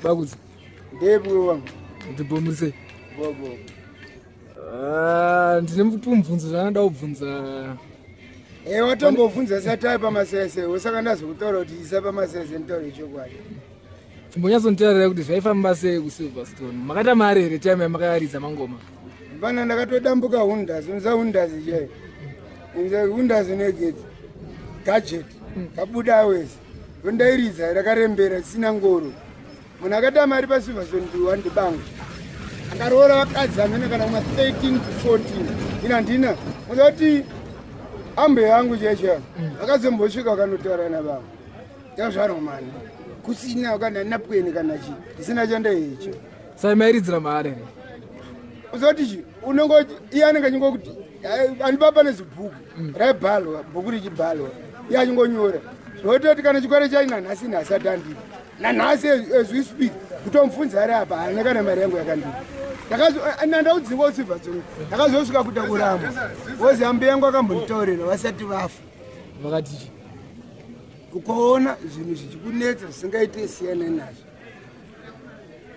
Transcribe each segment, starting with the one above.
Bakudzi. Ndebwe wangu. Ndibhomurise. Bobo. Ah, ndine mubvunzo zvandinoda kubvunza. Eh, watombobvunza sati pamasese, usaka ndazokutaura kuti isa pamasese nditaure chokwadi. Chimbonyatsonditaurira kuti zvaifamba sei kuSilverstone. Makaita mari here time yamakaridza mangoma? Mfana, ndakatodambuka hundas, unza hundas chaiyo. Unza hundas negedzi. Gadget. Kabuda awezi. Ndairidza rakarembera sina ngoro. Munhu akaita mari paSilverstone ndiwandibanga. Akaroora vakadzi amene kana kuma 13 to 14. Ina handina. Muzoti ambe yangu chaicho akazombosvika akanotaura nababa. Tazvarwa mani. Kusina kana napweni kana chii. Isina chandaicho. Sai mairidzira mahara here? Uzoti chi unongoti iye anenge achingokuti andipapa nezibhuku raibhalwa, bhuku richibhalwa, iye achingonyora zvototi kana chikwere chacho nanhasi nhasi atandipa nanhasi, as we speak, kutomubvunza ari apa, haana kana mari yangu yakandipa. Nandaudzingwa uSilverstone, ndakazosvika kuita kuramba wozi ambi yangu akambonditaurira vasati vafa. Vakati chi? Ukaona zvinhu zvichikunetsa zvisingaite, siyana nazvo.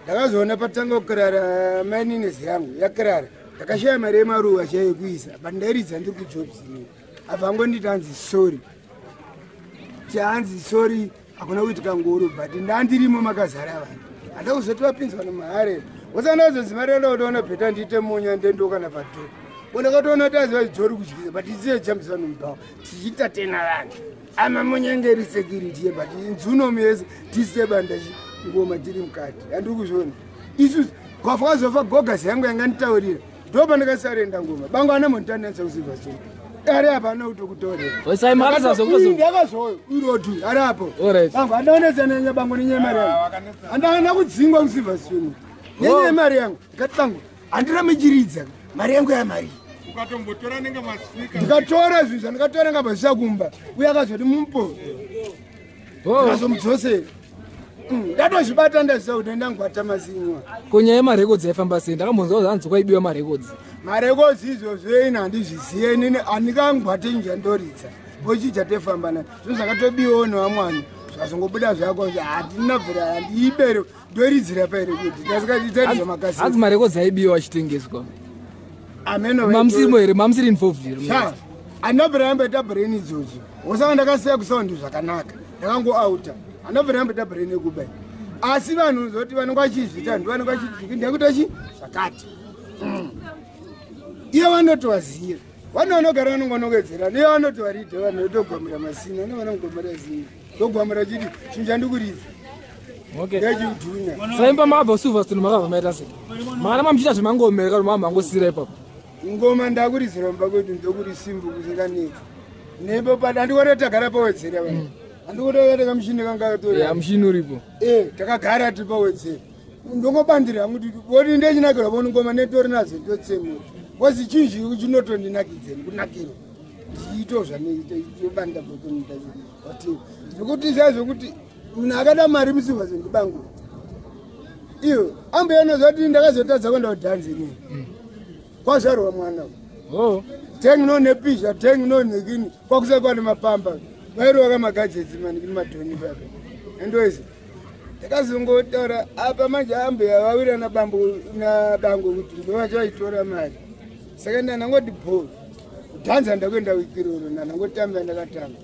Ndakazoona patanga kukarara maininesi yangu yakarara, ndakashaya mari yemaruva chaiyo yekuisa, but ndairidza ndiri kujobs inini. Abva angonditi hanzi sorry, chaanzi sorry, hakuna kuitika ngoro, but ndandirimo makazara vanhu, handa kuzoti vapinzwa nemuhare. Wasana mari yandakutoona better ndiite munya ndendo kana padho ndakatoona kuti aziva dzori kudyisa, but isiye jambisa nomubhawa tichiita tena vanhu amamunyengeri security ye, but nzunomu yese tise banda ngoma tiri mukati, handiri kuzviona isusu. Kwafa kwazofa gogasi yangu yanganditaurira, ndo pandakasarenda ngoma bango ana montanetsa kuSilverstone ari apa ana kutokutorera. Sai makazazo Ndakazoyo irotu ari apo. Alright. Bango andaonetsa nenya bango nenyaya mari yangu, andana kudzingwa kuSilverstone nenyaya yemari yangu. Ndikati bango handiramichiridza mari yangu yamari. Ukatombotora nenge masvika. Ndikatora zvinhu zvandikatora ngabva zvisakumba uye akazoti mupo. Ndikazomudzosera. Ndatozvibata ndazvisa kuti ndangwata masinywa. Ko nyaya yemarekodzi yaifamba sei? Ndakambonzwa kuti hanzi kwaibiwa marekodzi. Marekodzi izvozvo ini handizviziye inini, handingangwate njandoridza bochija tefamba na zvinhu zvakatobiwawo nevamwani zvikazongobuda zvako, hatina bvira handiibere ndoridzira parekodi ndasikaitaridza makaseti. Hanzi marekodzi aibiwa achitengeswa. Ameno. Mamusirimo here? Mamusiri involved here? Sha, handinobvira yamboita brain idzodzo, wosaka ndakasiya kusaundi zvakanaka, ndakangoauta, handinobvira yamboita brain yekubai, asi vanhu zoti vanenge vachizviita ndo vanenge vachiti ndekuita chi zvakati. Iye vanotovaziva vanhu vanogara vanongonongedzera niye vanotovaridha vanhu votogwamura masina nevanongwamura zina ndogwamura chiti chinhu chandikuridza. Ndechidhunya. Saimba makabva kuSilverstone makabva maita sei? Makana mamuchiita zvemangoma here kana mamangosira ipapo? Ngoma ndakuridzira mumba kwedu, ndokuri simbu kusinganetsi nepo pada handikuona tagara pawedzera vanhu, handikuona takamushini kanga. Ya, mushini uripo. Eh, takagara tiri pawedzera, ndongobandira hangu kuti ndechinakirwa poni ngoma netori nadzo ndotsemura kozi chinhu chinotondinakidzeni kunakirwa ndichiito zvanobanda nekuti zvaizvokuti munhu akada mari musivhazo ndibangu iyo amboyanoziva kuti ndakazotadza kuenda kudhanzi inini kwazvarwa mwana. Teng no nepisha teng no nekini kwakusai kwane mapamba vairova kamagadgets manikini madhoni papa endoisi ndakazongotaura apa manje ambuya vawira nabambo nabango kuti ndovachaitora mari, saka ndanangoti bho kudhanza ndakuenda wikiroro ndanangotamba ndakatamba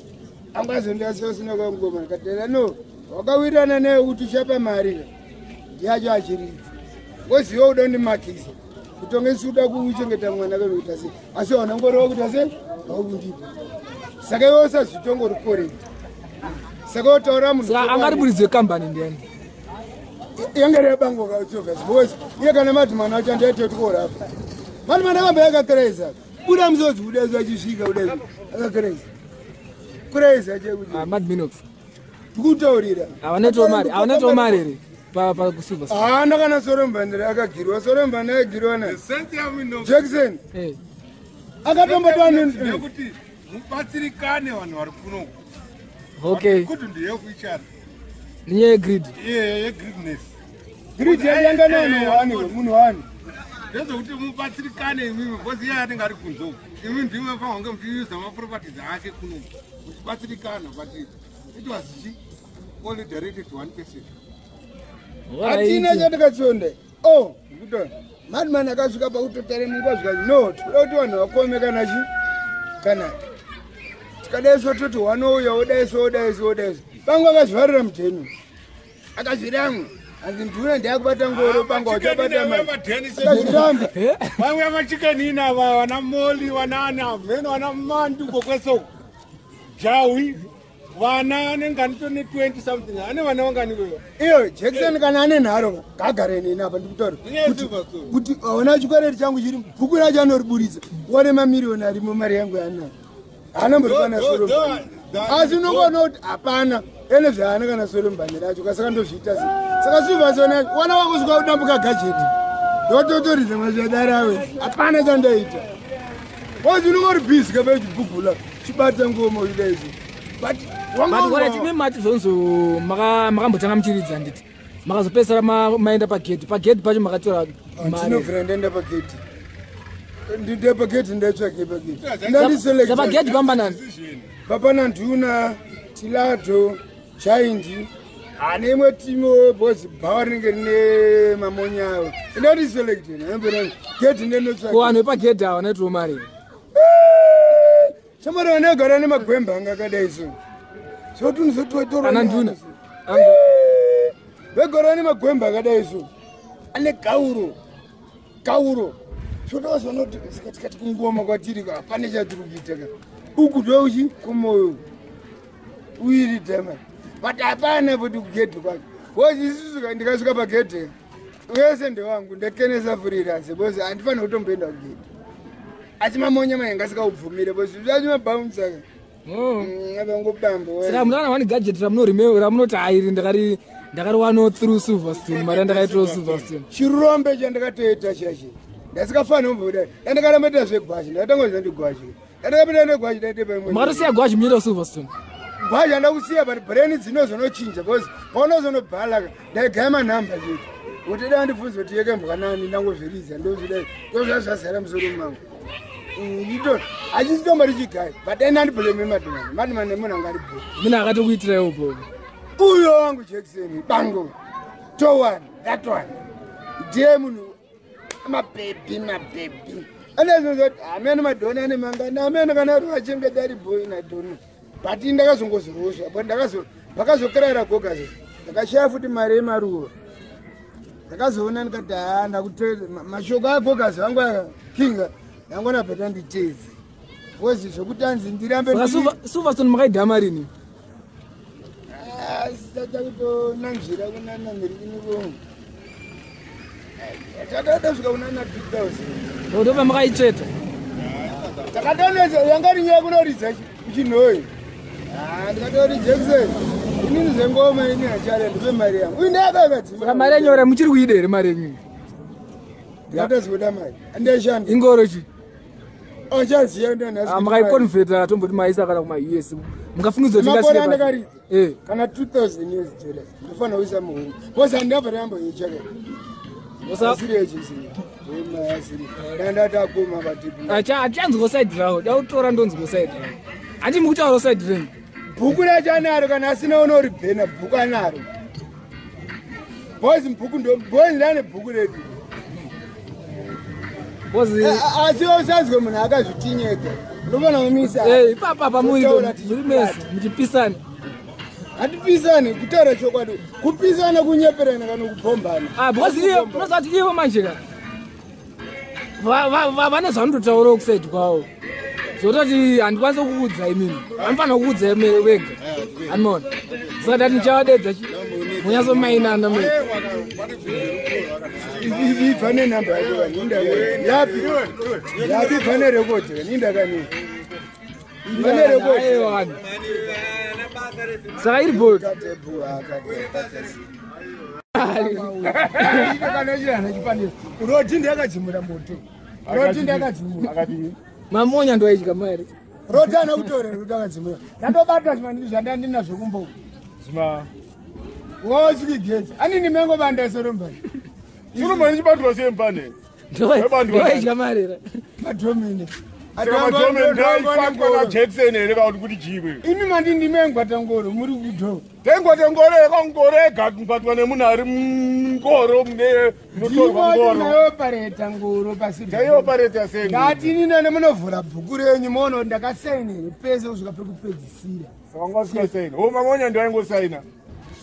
angazondasosina kwangoma ndikatera no wakawirirana naye kuti uchapa mari ndiyacho achiridza ngoziva uda kundimakisa kutonge uda kuchengeta mwana kanoita sei, asi wanangoreva kuita sei haukundipa, saka iwe usazvitongori correct, saka wotaura munhu. Saka angari muridzi wekambani ndiani? Yange rebango katsovas because iye kana madhimana acho andaite tikorapa madhimana akamba yakakereza buda musodzi buda achisvika buda akakereza kureza chekuti. Ah, Mad Minox. Ndikutaurira. Havanetowo mari, havanetowo mari here pakuSilverstone? Haana kana sorombandira akagirwa sorombandira akagirwa na Jackson. Akatombotwa. Ndekuti mubatsirikane vanhu vari kuno. Couldn't help each other. Nenyaya yegreed. Yeah, yegreedness. Greed yanga nemunhu wani, munhu wani. Ndezvekuti mubatsirikane imimi because iye anenge ari kunze uku, imi ndimi fange muchiusa maproperties ake kuno muchibatsirikana, but it was chi only directed to one person. Hatina chatakatsonda. Oh, ndikutora. Madman akasvika pakutotare munguva zvikati no, tikuda kuti vanhu vakome kana chi kana tikadaiso toti wanouya wodaiso wodaiso wodaiso. Bangu akazvivarira mudheni. Akazviramwa. Hanzi nduna ndayakubata ngoro bangu uchabata mari. Akazviramba. Vauya machicken ava vana Moli vana ana mheno vana Mandu kokwese Jawi vana anenge anitone 20 something ane vana vangani wewe. Iyo Jackson kana ane nharo ngagare neni apa ndikutaura. Kuti ona chikwereti changu chiri bhuku racho anoriburitsa. Wane mamiriyoni arimo mari yangu yaanayo. Haana mborikwana soro. Asi unongoona kuti hapana ene zvaana kana soro mubhani racho kasaka ndozviita sei. Saka Silverstone wana wako svika kudambuka gadget. Ndototoridza mazvadarawe. Hapana chandaita. Bozi unongori busy kabe uchibhugula. Chibata ngoma uchida izvo. But wanga imi mati zvonzo makambotanga muchiridza nditi. Makazopedzisira maenda pagedhi. Pagedhi pacho makatora mari. Ndinobvira ndaenda pagedhi. Ndinde pagedhi ndaitsvake pagedhi. Ndandiselect. Pagedhi pamba nani? Papa naNduna, Tilato, Chaindi. Ane imwe timu boss bhawa rinenge rine mamonya awo. Ndandi select. Gedhi ndinotsvaka. Ko vanhu vepagedhi ava vanoitawo mari. Chamari vanogara nemagwemba anga akadai so. Zvotunhu Ana Nduna. Vegara nemagwemba akadai so. Ane gauro. Gauro. Zvotozonoti tikati kungoma kwatiri ka pane chatiri kuita ka. Uku ndouchi kumoyo. Uiri tema. But hapana futi kugedhi kwacho. Bozi isusu ndikasvika pagedhi. Wese ndewangu ndakenesa freelance bozi handifaniri kutomboenda kugedhi. Asi mamonya mahenga asikaubvumire bozi zvacho mabounce aka. Avangobamba. Saka munowana wani gadget ramunoti hairi ndakariwanawo through Silverstone mari yandakaitawo Silverstone. Chirombe chandakatoita chachi. Ndasikafanira kumboda. Ndandakaramba zvegwashi ndakatanga ndigwashi. Ndandakapinda negwashi ndaite pamwe. Makatosiya gwashi muchienda Silverstone. Gwashi handakusiya but brain dzinozonochinja because paunozonobhala ndaigaya manhamba chete. Kuti dai ndibvunze kuti yekembwa nani ndangozviridza ndozvidai ndozvazvazara musoro mangu. Ito hachisitomba richigaya but dai ndandibhuleme madhimani madhimani nemunhu anga aribho. Munhu akatokuitiraiwo bho. Uyo wangu Jackson bango to one that one ndiye munhu mabhebhi mabhebhi anezvozoti amene madhoni ane mangani amene kana ari vachengeta ari bhoi nadhoni but ndakazongozoroswa but ndakazokerera gogazo ndakashaya futi mari yemaruva ndakazoona ndikati haa ndakuteedza mashoko agogazo angu akinga ndangona bheta nditeedze because zvekuti anzi ndirambe Silverstone makaidhama rini? Satakutonanzvira kunana mirikiniko takatosvika kunana 2000 ndopa makaitsveta takatonetsa yanga ri nyaya kunoridza kuchinhoi ndikatori Jackson inini zvengoma ini hachare ndipe mari yangu uyu ndeyakakadzima mari yenyora muchiri kuida here mari yenyu ndikatozoda mari andashanda ingoro chi achaziya ndanhasi makaiconverta tomboti maisa kana kuma US mungafungidzwa kuti makore andakaridza kana 2000 US dollars ndofanira kuisa muhomwe because handabva ndamboichaka asiri yechisi asiri ndandatakoma patipi hachanzwa side rawo da kutora ndonzwa side rawo handi mukutaura side renyu bhuku racho anaro kana asina unoribhena bhuku anaro boys bhuku boys ndane bhuku redu asi usanzwe munhu akazvitinyeka ndofana kumisa ipapa pamuri mese muchipisana hatipisane kutaura chokwadi kupisana kunyeperana kana kupombana because iye unozati ivo manje ka vane zvavanototaurawo kusaidi kwavo zvototi handikwanisi kukuudzai imimi vanofanira kukuudzai vega handimaona saka tati ndichavadedza munyatsomainana me ibva nenhamba yacho kaninda yapi yapi ibva nerekodhi kaninda kani ibva nerekodhi saka iri bho roti ndakadzimura moto roti ndakadzimura mamonya ndoaidya mari roti ana kutora roti akadzimura ndatobatwa zvimanini zvandandinazvo kumbo wosvikigedza anini mengo banda sorombani sorombani chibatwa sei mbane ndoaidya mari madhomene Jackson here kakuti kuti chiwe. Imi mandi ndimengwata ngoro muri kudho. Tengwata ngoro yakangoro yegbatwa nemunhu ari ngoro mune munotorwa ngoro. Ndinopareta ngoro pasi. Taiopareta sei? Ngati nina nemunovhura bhuku renyu mono ndakasaina pese kusvika pekupedzisira. Saka ngasingasaina. O mamonya ndo aingosaina.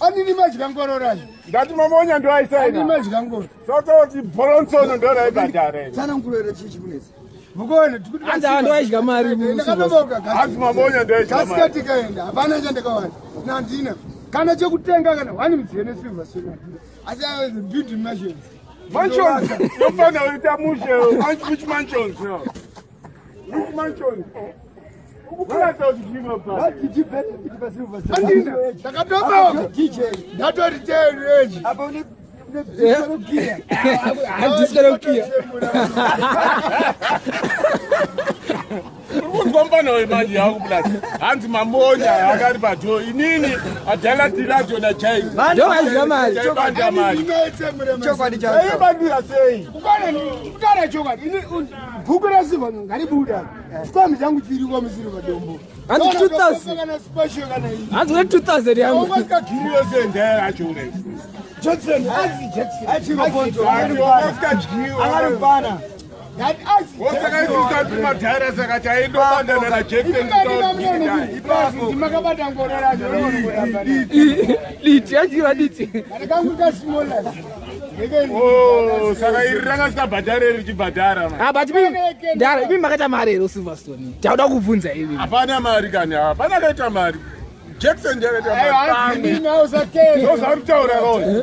Andini madya ngoro racho. Ndati mamonya ndo aisaina. Andini madya ngoro. Saka kuti Bronson ndo raibhadhara. Tsana ngoro chichi munetsa. Mukone tikuti hanzi ando aidya mari ndakatoboka hanzi mamonya ndo aidya mari. Kasikati kaenda hapana chandakawana. Nandina. Kana chekutenga kana wani mudziyo nesilver stone handina. Asi I was building mansions. Mansions. Yofana kuita mushe. Which mansions? Which mansions? Ukuplata kuti chimwe pa. What did you benefit pa silver stone? Andina. Ndakatoboka. DJ. Ndatori tereji. Apa une Handisikarokiya. Uri kunzwa mufana wemanje yakuplata. Hanzi mamonya akari padho inini adhalatiracho nachai. Ndo aidya mari. Taibanda mari. Chokwadi chacho. Taibandira sei? Kutaura chokwadi ini bhuku resilver ngaribuda. Chikwama changu chiri kwa musilver dombo. Hanzi 2000. Kana special kana iyi. Hanzi une 2000 yangu. Giriyo sendaya yacho ure. Jackson, Azi Jackson. Achiko bonzo. Wakadyiwa. Akari mfana. That Azi. Wosakaisisa kuti madhara saka taindobandana naJackson. Ndimakabata ngoro racho. Diti yadyira diti. Kangu kasimola. Oh, saka iri ranga sikabhadhare richibhadhara man. Ah, but imi ndara imi makaita mari here Silverstone. Tauda kubvunza imi. Hapana mari kani, hapana akaita mari. Jackson ndiye akaita mari. Pamwe. Ndingausakeza. Ndozvauri kutaura kaona.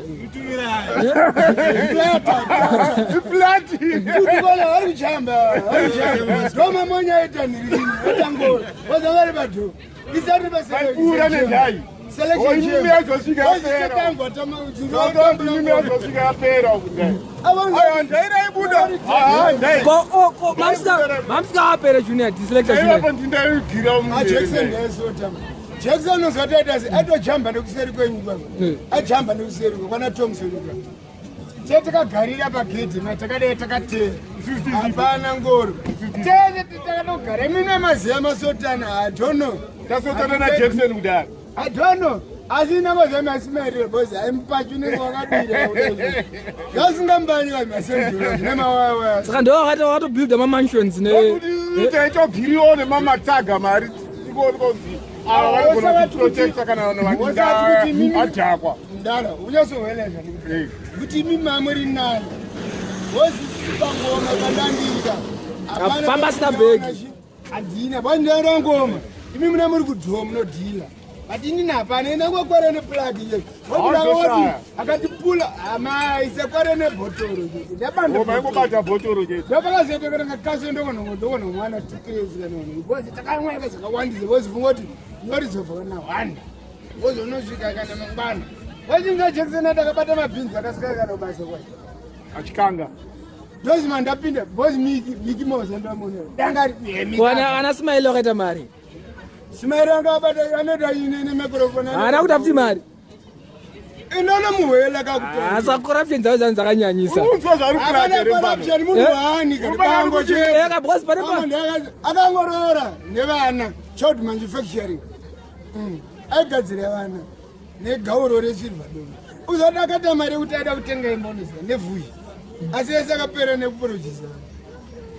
Iplati. Kuti vari kujamba, vari kujamba. Ndomamonya aita nhirini, aita ngoro. Vaza vari padho. Isati Vaipfuura nendai. Selection Imimi yazosvika yapera. Imimi yazosvika yapera uku ndai. Aiwa ndai raibuda. Ah, ndai. Ko ko mamsika apere junior diselector junior. Ndaivapo ndindaigira Jackson mumwe. ndaisota. Jackson unozotoita se atojamba nekuseri kwenyu kwako. Ajamba nekuseri kwana Thompson kwako. Tete takagarira pagedhi ma takadai takateera. Hapana ngoro. Tete takatogara imimi maziya masotana I don't know. Tasotana naJackson kudara. I don't know. Asi namaziya masimairiro because aimupachi unenge wakadira. Ngasingambanyi vanhu masendura nemawawa. Saka ndo wakati wakatobuilda ma mansions ne. Kuti taitogiriwo nemamatsaga mari ikonzi ava vanogona kutiprotecta kana vanhu vachinge adhakwa. Ndara unyatsohweleza kuti imi mamuri nani wozisipa ngoma pandandika Pamba sina bhegi. handina pandaura ngoma imi muna muri kudhuwa munodhila but inini hapana ina kwakwara neplagi ye Hawazoshaya. akatipula amaisa kware nebhotoro Ngoma ingobata bhotoro chete. ndopakazoita kaso ndokonomwana tikirezi kana because takamwa zvakawandisa wozifunga kuti norizobva kana one wozonosvika kana mangwana wachinza Jackson atakabata mabhinzi akasika kana kubasa kwacho Achikanga. ndozima ndapinda because Mickey Mouse ndamona danga Wana ana smile wakaita mari. Smile anga abata anoita ine nemicrophone Haana kuita futi mari. inonomuhwela kakutora Ah, saka corruption dzavo dzangu dzakanyanyisa. Unzwa zvaari Hapana kurata here pano. corruption munhu waani kana bango chete Eh, ka because pane pa akangoroora nevana child manufacturing aigadzira vana negauro resilver dome uzati akaita mari yekuti aida kutenga imbonisa nevhuyi asi yese akapera nekuprojisa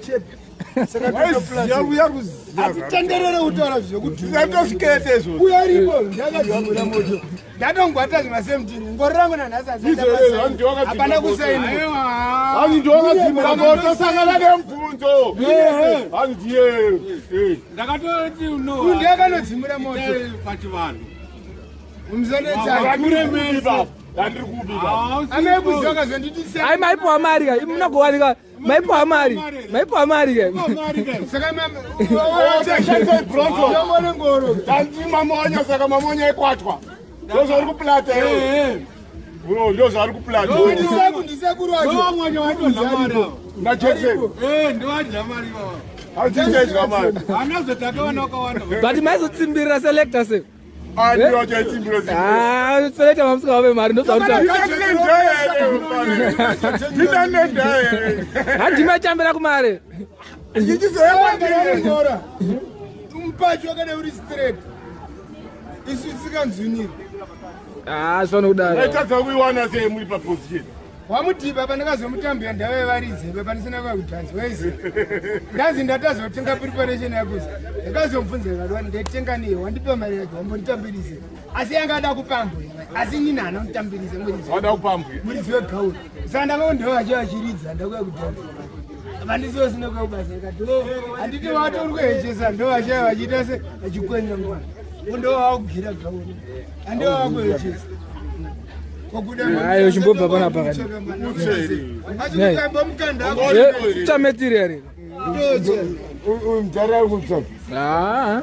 chepe Waiziya uya kuziya. atitenderere kutaura Tisatozvikete izvozvo. uyo aripo ndakadzimura moto ndatongwata zvimasemtini ngoro rangu nanhasi Izvozvo, hanzi wakadzimura hapana moto. kusaina Hanzi ndiwakadzimura moto sangana nemubvunzo. Hanzi ndiye. Ndakatoti uyu ndiye akanodzimura moto pachivanhu. umusanetsai Ndiri kubi baba. Ndandiri kubi baba. amekuziva kazonditi Ai maipiwa mari ka. Imi munogowanika. Maipiwa mari. Maipiwa mari ka. saka Shandisai Bronson. mamone ngoro Tanzi mamonya saka mamonya ekwatwa. Ndozvauri kuplata iwe. Bro, ndozvauri kuplata. ndisekuru wacho Ndomwanya wadya mari. NaJackson. Eh, ndiwadya mari baba. Hanzi mari. Anazotaka vana vakawanda. But maizotsimbirira selector se. Andi wacho aitsimbira Ah, selector mamusika wape mari ndozvauri. Tinanenda here. Handimachambira kumare. Ichizoyaangora mupachi wakada uri straight, isu tisinganzwiniri. Ah, zvifana kudaro. Aitadza kuiwana sei muri paposition? Wamudhiba pandakazomutambira ndava yevaridzi pandisina kuya kudhanzi waizi ndanzi ndatazotenga preparation yakuzi ndakazomubvunza ikati ndaitenga niye wandipa mari yake wambonditambirise, asi yanga ada kupambwa, asi nini hana kunditambirisa muridzi. Wada kupambwa. Muridzi wegauri, saka ndakao ndava vacho vachiridza ndakuya kudhanzi vandisosina kuya kubasa ikati o handiti vatori kuhechesa ndo vachaya vachiita se vachikwenya mwana ndo vakugira gauri handivo vakuhechesa. Ayo, chimbobva panapa kani. Achikamba mukanda. Kutsva material. Uyu mudhara ari kutsva. Ah.